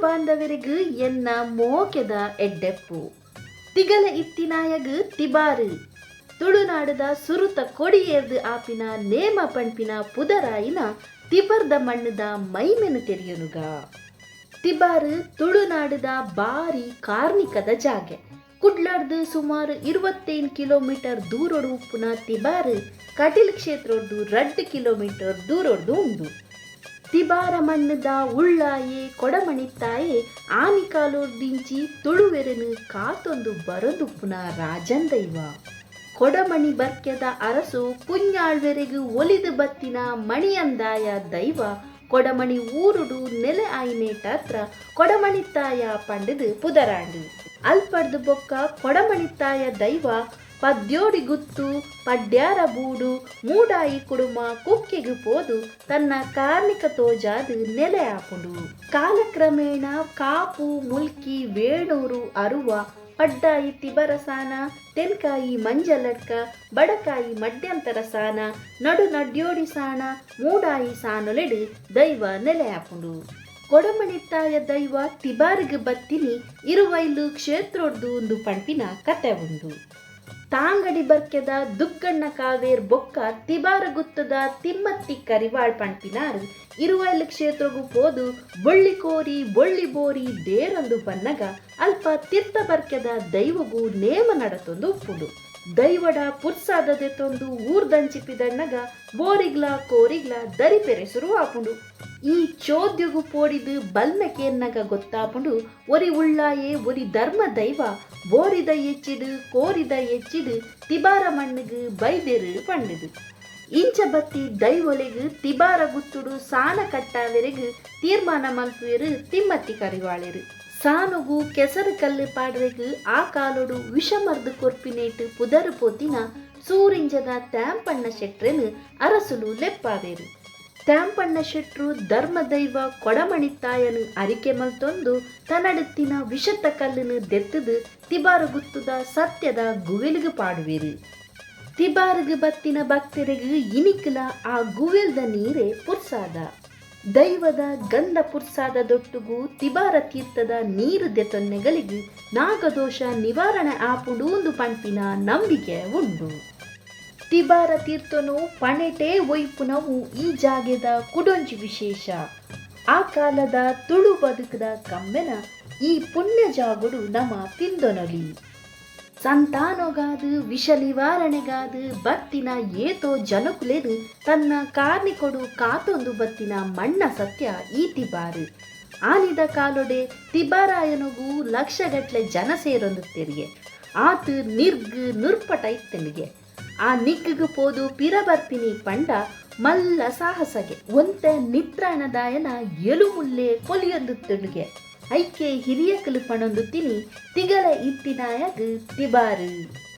ಬಾಂಧವರಿಗೂ ಎನ್ನ ಮೋಕೆದ ಎಡ್ಡೆಪ್ಪು. ತಿಗಲೆ ಇತ್ತಿನಾಯಗ್ ತಿಬಾರು ತುಳುನಾಡದ ಸುರುತ ಕೊಡಿಯೇರ್ದು ಆಪಿನ ನೇಮ ಪಣ್ಪಿನ ಪುದರಾಯಿನ ತಿಬರ್ದ ಮಣ್ಣುದ ಮೈಮೆನು ತೆರಿಯನುಗ. ತಿಬಾರು ತುಳುನಾಡದ ಬಾರಿ ಕಾರ್ನಿಕದ ಜಾಗೆ. ಕುಡ್ಲರ್ದು ಸುಮಾರು 25 ಕಿಲೋಮೀಟರ್ ದೂರೊಡು ಉಪ್ಪುನ ತಿಬಾರು ಕಟೀಲ್ ಕ್ಷೇತ್ರೊಡ್ದು 2 ಕಿಲೋಮೀಟರ್ ದೂರೊಡ್ದು ಉಂಡು. ತಿಬಾರ ಮಣ್ಣುದ ಉಳ್ಳಾಯೆ ಕೊಡಮಣಿತ್ತಾಯೆ ಆನಿಕಾಲೊರ್ದಿಂಚಿ ತುಳುವೆರೆನ್ ಕಾತೊಂದು ಬರೊಂದುಪ್ಪುನ ರಾಜಂದೈವ. ಕೊಡಮಣಿ ಬರ್ಕೆದ ಅರಸು ಕುഞ്ഞാಳ್ವೆರೆಗ್ ಒಲಿದು ಬತ್ತಿನ ಮಣಿಯಂದಾಯ ದೈವ ಕೊಡಮಣಿ ಊರುಡು ನೆಲೆ ಆಯಿನೇಟಾತ್ರ ಕೊಡಮಣಿತ್ತಾಯ ಪಂಡುದು ಪುದರಾಂಡು. ಅಲ್ಪಡ್ದು ಬೊಕ್ಕ ಕೊಡಮಣಿತ್ತಾಯ ದೈವ ಪದ್ಯೋಡಿ ಗುತ್ತು ಪಡ್ಯಾರ ಬೂಡು ಮೂಡಾಯಿ ಕುಡುಮ ಕುಕ್ಕೆಗ್ ಪೋದು ತನ್ನ ಕಾರ್ನಿಕ ತೋಜಾದ್ ನೆಲೆ ಆಪುಂಡು. ಕಾಲಕ್ರಮೇಣ ಕಾಪು, ಮುಲ್ಕಿ, ವೇಣೂರು, ಅರುವ, ಪಡ್ಡಾಯಿ ತಿಬರಸಾನ, ತೆನ್ಕಾಯಿ ಮಂಜಲಡ್ಕ, ಬಡಕಾಯಿ ಮಡ್ಯಂತರ ಸಾನ, ನಡು ನಡ್ಯೋಡಿ ಸಾಣ, ಮೂಡಾಯಿ ಸಾನೊಲೆಡು ದೈವ ನೆಲೆ ಆಪುಂಡು. ಕೊಡಮಣಿತ್ತಾಯ ದೈವ ತಿಬಾರಿಗೆ ಬತ್ತಿನಿ ಇರುವೈಲು ಕ್ಷೇತ್ರೊಡ್ದು ಉಂದು ಪಣ್ಪಿನ ಕತೆ ಉಂಡು. ತಾಂಗಡಿ ಬರ್ಕೆದ ದುಗ್ಗಣ್ಣ ಕಾವೇರ್ ಬೊಕ್ಕ ತಿಬಾರಗುತ್ತದ ತಿಮ್ಮತ್ತಿ ಕರಿವಾಳ್ ಪಣ್ಪಿನಾರ್ ಇರುವೈಲು ಕ್ಷೇತ್ರಗು ಪೋದು ಬೊಳ್ಳಿ ಕೋರಿ ಬೊಳ್ಳಿ ಬೋರಿ ದೇರೊಂದು ಬನ್ನಗ ಅಲ್ಪ ತಿರ್ತ ಬರ್ಕೆದ ದೈವಗು ನೇಮ ನಡತೊಂದು ಉಪ್ಪುಂಡು. ದೈವಡ ಪುರ್ಸಾದ ದೆತ್ತೊಂದು ಊರ್ದಂಚಿಪಿದಣ್ಣಗ ಬೋರಿಗ್ಲ ಕೋರಿಗ್ಲ ದರಿಪೆರೆ ಸುರು ಆಪುಂಡು. ಈ ಚೋದ್ಯಗು ಪೋಡಿದು ಬಲ್ಮೆ ಕೇನ್ನಗ ಗೊತ್ತಾಪುಂಡು ಒರಿ ಉಳ್ಳಾಯೆ ಒರಿ ಧರ್ಮ ದೈವ ಬೋರಿದ ಎಚ್ಚಿಡು ಕೋರಿದ ಎಚ್ಚಿಡು ತಿಬಾರ ಮಣ್ಣುಗು ಬೈದೆರು ಪಂಡುದು. ಇಂಚ ಬತ್ತಿ ದೈವೊಲೆಗು ತಿಬಾರ ಗುತ್ತುಡು ಸಾನ ಕಟ್ಟಾವೆರೆಗು ತೀರ್ಮಾನ ಮಲ್ಪುವೆರು ತಿಮ್ಮತ್ತಿ ಕರಿವಾಳೆರು. ಸಾನುಗು ಕೆಸರು ಕಲ್ಲು ಪಾಡ್ರೆಗು ಆ ಕಾಲೊಡು ವಿಷಮರ್ದು ಕೊರ್ಪಿನೇಟು ಪುದರು ಪೋತಿನ ಸೂರಿಂಜದ ತ್ಯಾಂಪಣ್ಣ ಶೆಟ್ರೆನು ಅರಸುಲು ಲೆಪ್ಪಾವೇರು. ತ್ಯಾಂಪಣ್ಣ ಶೆಟ್ರು ಧರ್ಮದೈವ ಕೊಡಮಣಿತ್ತಾಯನು ಅರಿಕೆ ಮಲ್ತೊಂದು ತನ್ನಡುತ್ತಿನ ವಿಷತ್ತ ಕಲ್ಲುನು ದೆತ್ತದು ತಿಬಾರುಗುತ್ತುದ ಸತ್ಯದ ಗುವೆಲುಗು ಪಾಡುವೆರು. ತಿಬಾರುಗು ಬತ್ತಿನ ಭಕ್ತರಿಗು ಇನಿಕುಲ ಆ ಗುವೆಲ್ದ ನೀರೇ ಪುರ್ಸಾದ. ದೈವದ ಗಂಧ ಪುರ್ಸಾದ ದೊಟ್ಟುಗು ತಿಬಾರ ತೀರ್ಥದ ನೀರು ದೆತೊನ್ನೆಗಳಿಗೆ ನಾಗದೋಷ ನಿವಾರಣೆ ಆಪುಂಡು ಉಂದು ಪಣ್ಪಿನ ನಂಬಿಕೆ ಉಂಡು. ತಿಬಾರ ತೀರ್ಥನು ಪಣೆಟೇ ಒಯ್ಪುನವು ಈ ಜಾಗೆದ ಕುಡೊಂಜಿ ವಿಶೇಷ. ಆ ಕಾಲದ ತುಳು ಬದುಕದ ಕಮ್ಮೆನ ಈ ಪುಣ್ಯ ಜಾಗುಡು ನಮ ಪಿಂದೊನಲಿ. ಸಂತಾನೊಗಾದು ವಿಷ ನಿವಾರಣೆಗಾದು ಬತ್ತಿನ ಏತೋ ಜನಕುಲೆನು ತನ್ನ ಕಾರ್ನಿಕೊಡು ಕಾತೊಂದು ಬತ್ತಿನ ಮಣ್ಣ ಸತ್ಯ ಈ ತಿಬಾರು. ಆನಿದ ಕಾಲೊಡೆ ತಿಬಾರಾಯನಗು ಲಕ್ಷಗಟ್ಲೆ ಜನ ಸೇರೊಂದು ತೆರಿಗೆ ಆತು ನಿರ್ಗ್ ನುರ್ಪಟ ಇತ್ತನಿಗೆ. ಆ ನಿಗ್ಗು ಪೋದು ಪಿರಬರ್ಪಿನಿ ಪಂಡ ಮಲ್ಲ ಸಾಹಸಗೆ. ಒಂತೆ ನಿತ್ರಾಣದಾಯನ ಎಲುಮುಲ್ಲೆ ಕೊಲಿಯೊಂದು ತಿಳುಗೆ. ಐಕೆ ಹಿರಿಯಕಲು ಪಣೊಂದು ತಿನಿ ತಿಗಲ ಇತ್ತಿನಾಯಗ್ ತಿಬಾರು.